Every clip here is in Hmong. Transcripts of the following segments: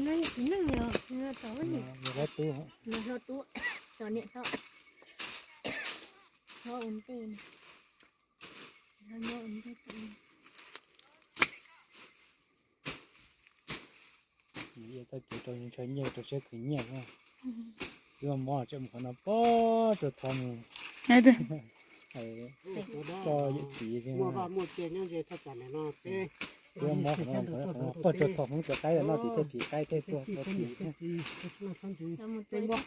No yog txiv neej yog, no tau, no hlob tub, no hlob tub, tos niam hlob, hlob ua ntej, hlob nyob ua ntej. Txoj kev rau ntshaw nyiaj rau siab khwv nyiaj na. Wb mob tseem mus qhov no pog rau thov mus. Tso yawm txiv xwb. Wb mob qhov no pog rau thov Hmoob rau qaib no tim tej tim qaib tej tuag ua txiv. Tim pog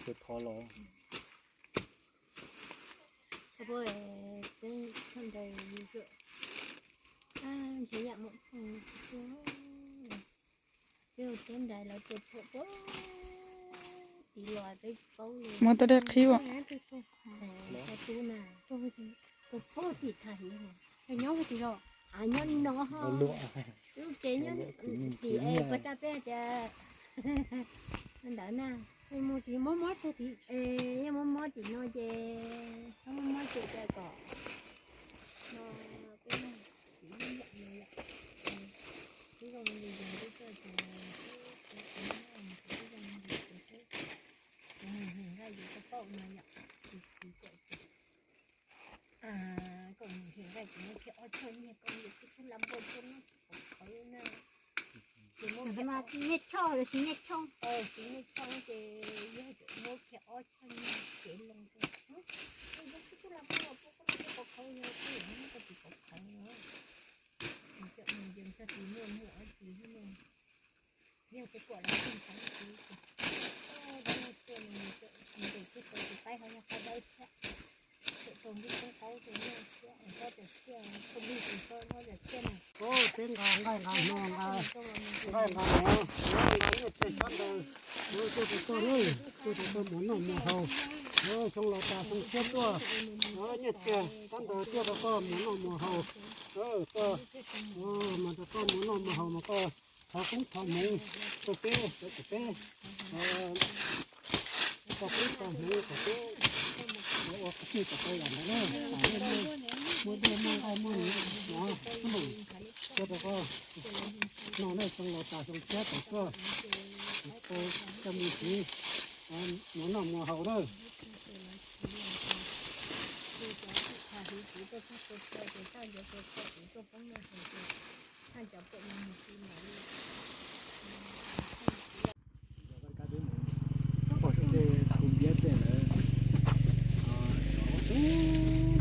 rau thov los. Peb thaum ntawd ntshe yam muam phoom, peb ua teb nrad lawv tua phom puag tim los peb tsis paub li. Muab tau dej qhib as. Tub na, tua phom tim thaj hiv, nyob tim los, nyob li no ho. Lub tsev nyob tim es puas tas peb tias ntawd na. Mus tim mob mob tug tim, yeej mob mob tim no ces mob mob ces tias kom no peb no, ib yam no yom. Twb zoo li yog twb tuaj ces twb zoo li ces twb, nqaij yus tau paum no yom, tsis tsis txawm ces koj nqaij ces muab kiag ob choj nyiaj koj yus twb tub lam npua tuaj noj tsis pom qhawv na. Ces muab kiag nyiaj choj los sis nyiaj choj, tsis nyiaj choj ces yog muab kiag ob choj nyiaj cev loo rau. Ces yus twb tub lam npua tuaj koj noj tsis pom qhawv no, twb yog noj tsis pom qhawv no. Ces cov mus yees txog tsis muaj muaj ob tsis muaj. Yog ces kuam lawv txog ntawd ces, o, dab laug tuaj no, ntes kiag tau tus qaib ho yog qaib dawb thiab. Tseem tau nqi koob qaub rau noj thiab, noj tau thiab, tau nqi tus tau noj tau thiab na. Peb nqa nqaij nqa hno, nqaij nqa hno, nqa nyiaj txiag sab ntawd, tuaj rau koj na, tuaj rau koj mus noj mus haus. Xyoo laus tas xyoo tshiab tuaj, nyiaj txiag sab ntawd tuaj rau koj mus noj mus haus. Koj, mas rau koj mus noj mus haus mas koj thov koob thov hmoov rau peb, rau peb, thov koob thov hmoov rau peb, ua qhov twg kom tau yam ntawd na, muaj dej muaj nqaij muaj nyiaj no, tuaj rau koj noj na, xyoo laus tas xyoo tshiab tas tuaj, koj mus txiv, mus noj mus haus na.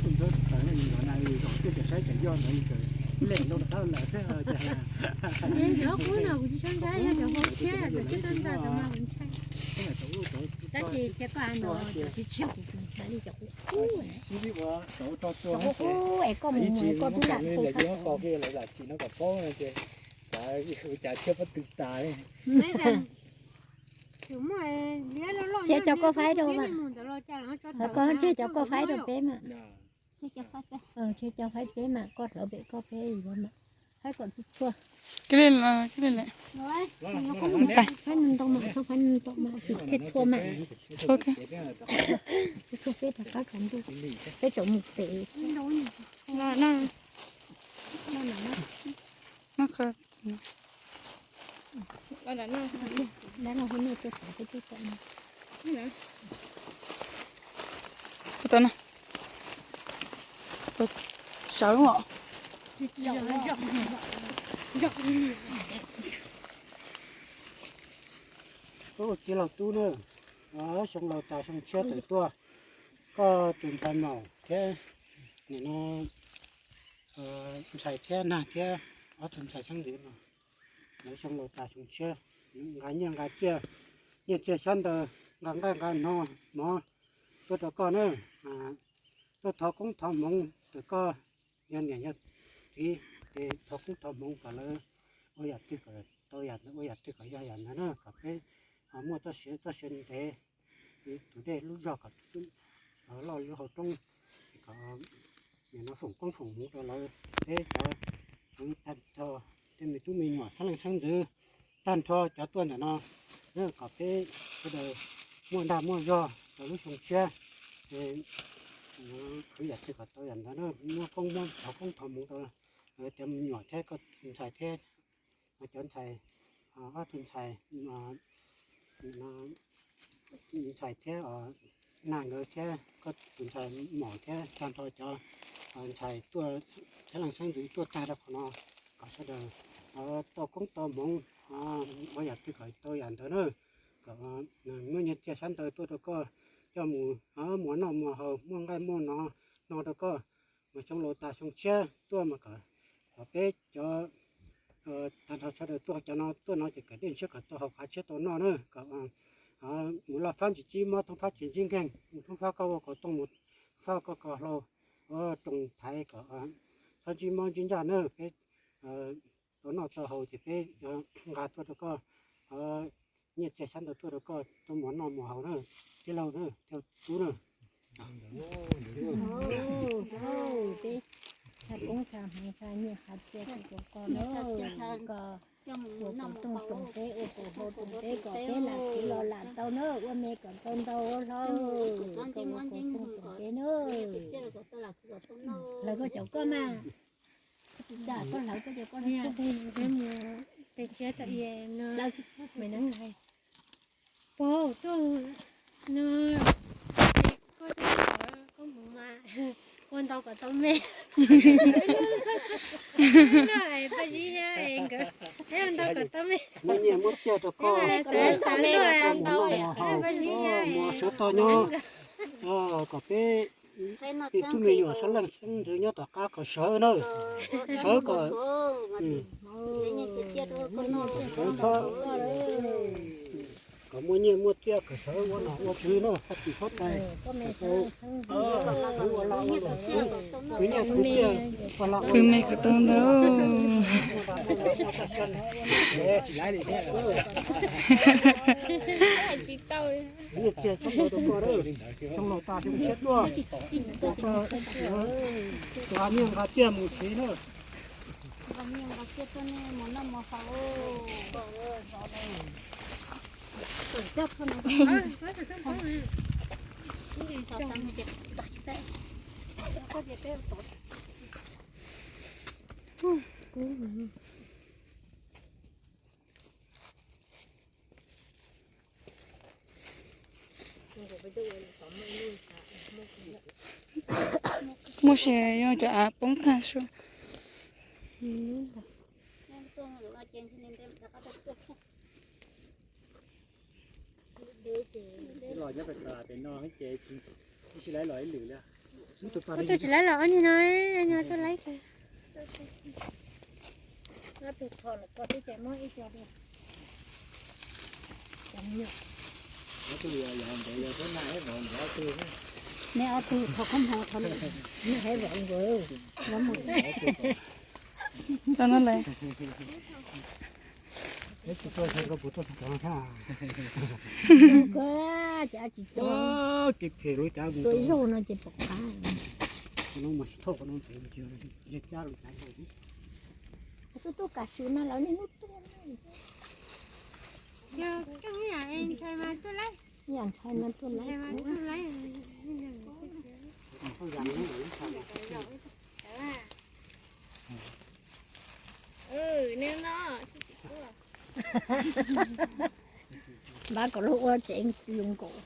Tus ntawd tawm nrov na, zos twb tseem saib tseem yoj ntawd, lem loo rov qab lawm thiab. Cov qub no kuv tsis tshua ntshai, yog cov qub tshiab, cov tshiab toj ntxas mas kuv ntshai. Tab sis thiab koj ntawd cov tshiab kuv tsis ntshai li cov qub qub. Cov qub qub es koj mus mus koj twb lam tus qab. Lawv lam tsis no kom paub no ces cas thiab pob tw tas li. Tseg cov koj faib rau mas, koj tseg cov koj faib rau peb mas. Tseg cov faib peb mas koj hlawv pem koj peb yuav mas. Faib kom txhua txhua. Faib ntau mas, faib ntau mas tsis thiaj txhua mas. Txhua peb rov qab kom ntuj, peb tsaum mus pem. Dab laug hu nej tuaj txog peb twb tsaum no. Sawv os. Tij laug Tub na, xyoo laus tas xyoo tshiab tawm tuaj, koj tus ntxhais maum thiab nim no ntxhais thiab nag thiab ob tug ntxhais xeeb ntxwv no, lawv xyoo laus tas xyoo tshiab, nqa nyiaj nqa txiaj, nyiaj txiag xyab ntawv, nqa nqaij nqa hno mov tuaj rau koj na, tuaj thov koob thov hmoov rau koj, yog niam yog txiv ces thov koob thov hmoov kom lawv ua yam twg kom tau yam ntawd, ua yam twg kom yog yam ntawd na, kom peb muaj txoj sia txoj sia ntev, tus dej lub zog kom loj lub hauv roob, kom nim no foom koob foom hmoov rau lawv, peb cov kwv tag nrho, tej me tub me nyuam xeeb leej xeeb ntxwv tag nrho cov tuaj ntawm no, kom peb sawv daws muaj dag muaj zog rau lub xyoo tshiab, khwv yam twg kom tau yam ntawd na, muab koob muab thov koob thov hmoov rau cov me nyuam thiab koj tus ntxhais thiab, cov ntxhais, ob tug ntxhais, ntxhais thiab nag nkawd thiab koj tus ntxhais mom thiab tag nrho cov ntxhais tuaj, thiab leej xeeb ntxwv tuaj tag rau qhov no, kom sawv daws tau koob tau hmoov ua yam twg kom tau yam ntawd na. Kom muaj nyiaj txiag xyab ntawv tuaj rau koj coj mus muas noj muas haus, muaj nqaij muaj no no rau koj, mas xyoo laus tas xyoo tshiab tuaj mas kom, kom peb cov tag nrho sawv daws tuaj cov no tuaj no ces kom dej ntshiab kom tau haus, qhav tshiab tau noj na, kom mus laj fab ntsis tsib mob, thoob fab tsis ntsib nkeeg, thoob fab koj ua kaus tooj, mus fab koj kaus hlau, roos thaiv kom txhob ntsib mob ntsib ntsaj na. Peb tau noj tau haus ces peb nqa tuaj rau koj nyiaj txiag xyab ntawv tuaj rau koj tuaj muas noj muas haus na, tij laug na, tij laug tub na. Peb tha koob tha hmoov tha nyiaj tha txiag rau koj na, koj ua kaus tooj roos teb, ua kaus hlau roos teb kom peb lam khwv los lam tau na, ua me kom tau ntau hlau, koj ua kaus tooj roos teb na. Lawv koj caum koj mas. Peb mus pem kiab tau no, me no hais, pog tuaj no, koj tuaj, koj mus mas ua ntau kom tau me. Paj Zib nkawd, ua ntau kom tau me. Muaj nyiaj muab tiaj rau koj, xav xav luaj ntau, Paj Zib mus sawv toj nyob, kom peb ib tug me nyuam xeeb leej xeeb ntxwv nyob tom qab kom sawv na, sawv kom, sawv txhob, kom muaj nyiaj muaj txiaj kom sawv ua nom ua tswv na, txhob tiv txhob tais, sawv ua laj ua luam, khwv nyiaj khwv txiaj, ua laj ua luam. Khwv me kom tau ntau. Nyiaj txiag txhob ntau rau koj, xyoo laus tas xyoo tshiab tuaj, nqa nyiaj nqa txiaj mus siv na. Muaj se yog cov av poob tag sua. Los nyob pem no ces tsis, tsis laib los ib lwm li. Kuv tus tsis laib los ob niag no, no tuaj laib. Neb ob tug thov koob hmoov, thov neb hais vauv nkawd, vauv mus. Tau no lawm. Ces tsis tau, tua zaug no ces pom qab. Tus tub kam swm mas los niaj hnub tuaj. Yog koj ntshai mas tuaj laib. Yog ntshai mas tuaj laib. Npab kom luag ua tsev zoo nkaus.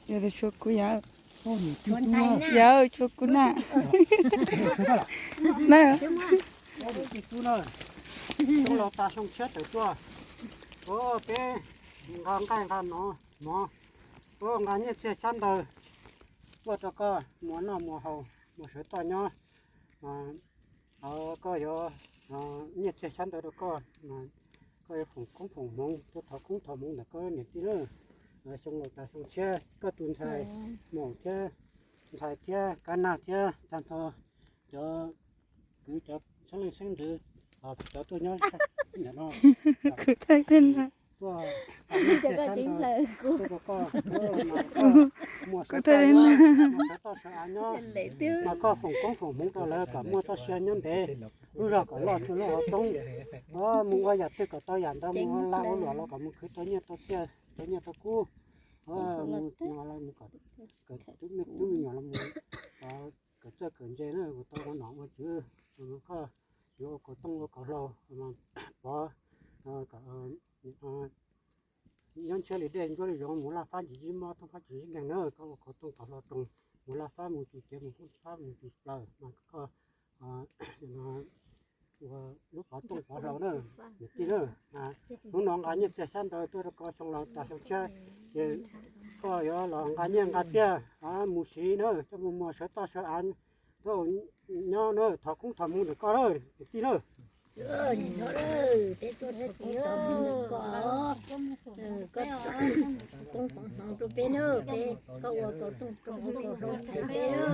Yog tias tshuav kuv yawm, yawm tshuav kuv na. Na, xyoo laus tas xyoo tshiab tawm tuaj, peb nqa nqaij nqa no, nqa nyiaj txiag xyab ntawv tuaj rau koj mus noj mus haus, mus sawv toj nyob. Koj yuav nyiaj txiag xyab ntawv rau koj, koj yuav foom koob foom hmoov, tuaj thov koob thov hmoov ntawm koj niam tij na. Xyoo laus tas xyoo tshiab koj tus ntxhais maum thiab, ntxhais thiab kab nag thiab tag nrho cov kwv cov xeeb leej xeeb ntxwv, cov tuaj nyob ntawm no, khwv thaij tej ntag. tuaj, koj tsev ntawd, koj muaj sawv toj nyob, muaj sawv toj sawv av nyob, mas koj foom koob foom hmoov rau lawv kom muaj txoj sia nyob ntev, lub zog kom loj txhua lub hauv poob, mus ua yam twg kom tau yam ntawd, mus ua lag ua luam los kom mus khwv tau nyiaj tau txiaj, tau nyiaj tau kub, mus no los mus kom tub me nyuam los mus kawm txawj kawm ntse na, ua tau ua nom ua tswv, koj yuav ua kaus tooj ua kaus hlau, pov kom nyob ntshiab li dej ntsuab li zoov, mus laj fab tsis ntsib mob, thoob fab tsis ntsib nkeeg na, koj ua kaus tooj kaus hlau roos, mus laj fab mus tsis cev, mus thoob fab mus tsis plaws, mas koj ua lub pov tooj pov hlau na, niam tij na. Hnub no nqa nyiaj txiag xyab ntawv tuaj rau koj, xyoo laus tas xyoo tshiab ces koj yuav los nqa nyiaj nqa txiag mus siv na, coj mus muag sawv toj sawv av tuaj nyob na, thov koob thov hmoov ntawm koj na, niam tij na. Peb tuaj thov koob thov hmoov ntawm koj, koj thov koob thov hmoov rau peb na, peb koj ua kaus tooj kaus hlau thaiv peb na,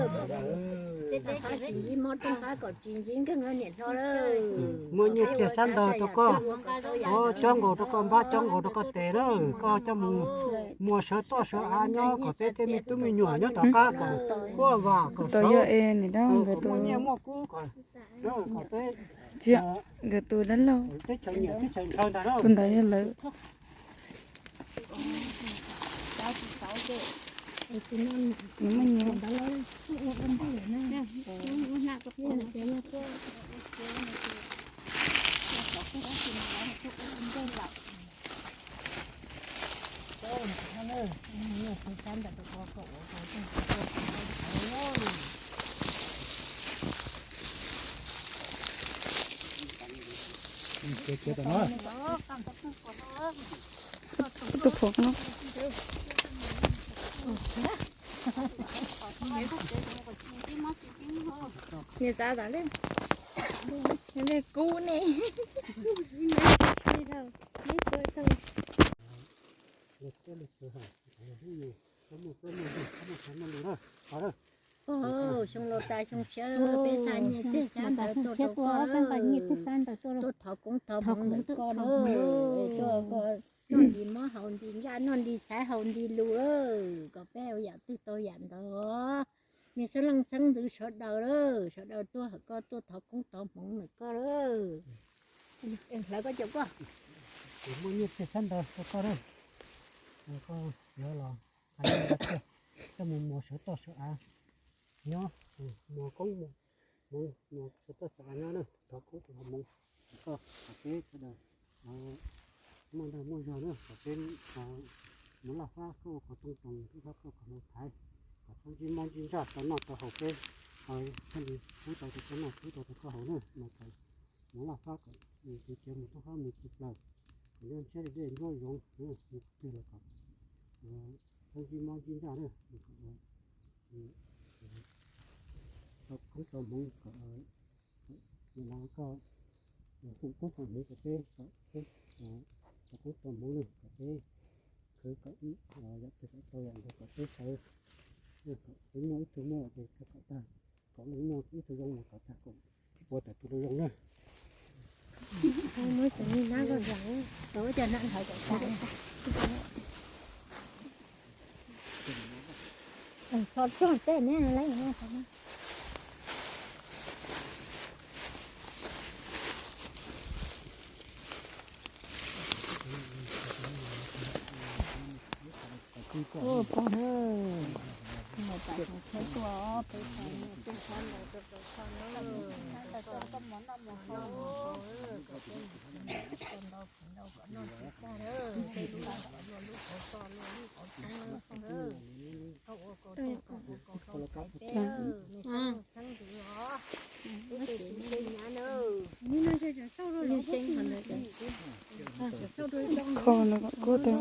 thoob fab tsis ntsib mob, thoob fab kom tsis ntsib nkeeg na niam hlob na. Muaj nyiaj txiag xyab ntawv rau koj, cob nkaus rau koj npab, cob nkaus rau koj tes na, koj coj mus muag sawv toj sawv av nyob kom peb tej me tub me nyuam nyob tom qab kom quaj vam kom sawv, kom muaj nyiaj muaj kub kom peb, nkawd tus dab laug, teb chaws nyiam teb chaws ntshaw ntag na. Tus ntawd yog lawv. Nws muaj nyiaj. Tus phuv no. Nws xav tau li, li kub ne. Xyoo laus tas xyoo tshiab peb xa nyiaj txiag xyab ntawv tuaj rau koj, tuaj thov koob thov hmoov ntawm koj, tuaj nti mob haus nti ntsaj, noj nti xaiv haus nti lus, kom peb ua yam twg tau yam ntawd. Me xeeb leej xeeb ntxwv sawv daws, sawv daws tuaj hawm koj tuaj thov koob thov hmoov ntawm koj. Hlawv koj caum koj. Kuv muaj nyiaj txiag xyab ntawv rau koj na, koj yuav los nqa nyiaj nqa txiag coj mus muag sawv toj sawv av nyob, muag koob muag hmoov, muag sawv toj sawv av nyob na, thov koob thov hmoov koj kom peb sawv daws muaj dag muaj zog na, kom peb mus laj fab koj ua kaus tooj roos, thoob fab koj ua kaus hlau thaiv, kom txhob ntsib mob ntsib ntsaj, tau noj tau haus peb thiaj li pub tau rau koj noj, pub tau rau koj haus na, mas kom mus laj fab kom tsis cev, mus thoob fab mus tsis plaws, kom nyob ntshiab li dej nruab zoov, mus qhov twg los kom txhob ntsib mob ntsib ntsaj na, kom tau koob tau hmoov kom nim no koj foom koob foom hmoov rau peb, kom peb tau koob tau hmoov na, kom peb khwv kom yam twg kom tau yam ntawd kom peb sawv, kom peb muaj ib tug muaj ces kom tag, kom leej muaj ib tug zoo los kom tag, kom ib puas tawm tus zoo na. Txog txog tej ne, lawv pog na, peb pog na, peb pog na, peb pog na, koj mov noj mov haus, koj ntau ntau kom noj tsis tag, tej lub luag lub qhov txoj luag lub qhov txoob na, koj ua kaus tooj koj ua kaus hlau thaiv peb, me xeeb ntxwv os, peb tus txiv peb nyab na. Kho no kom kub tau.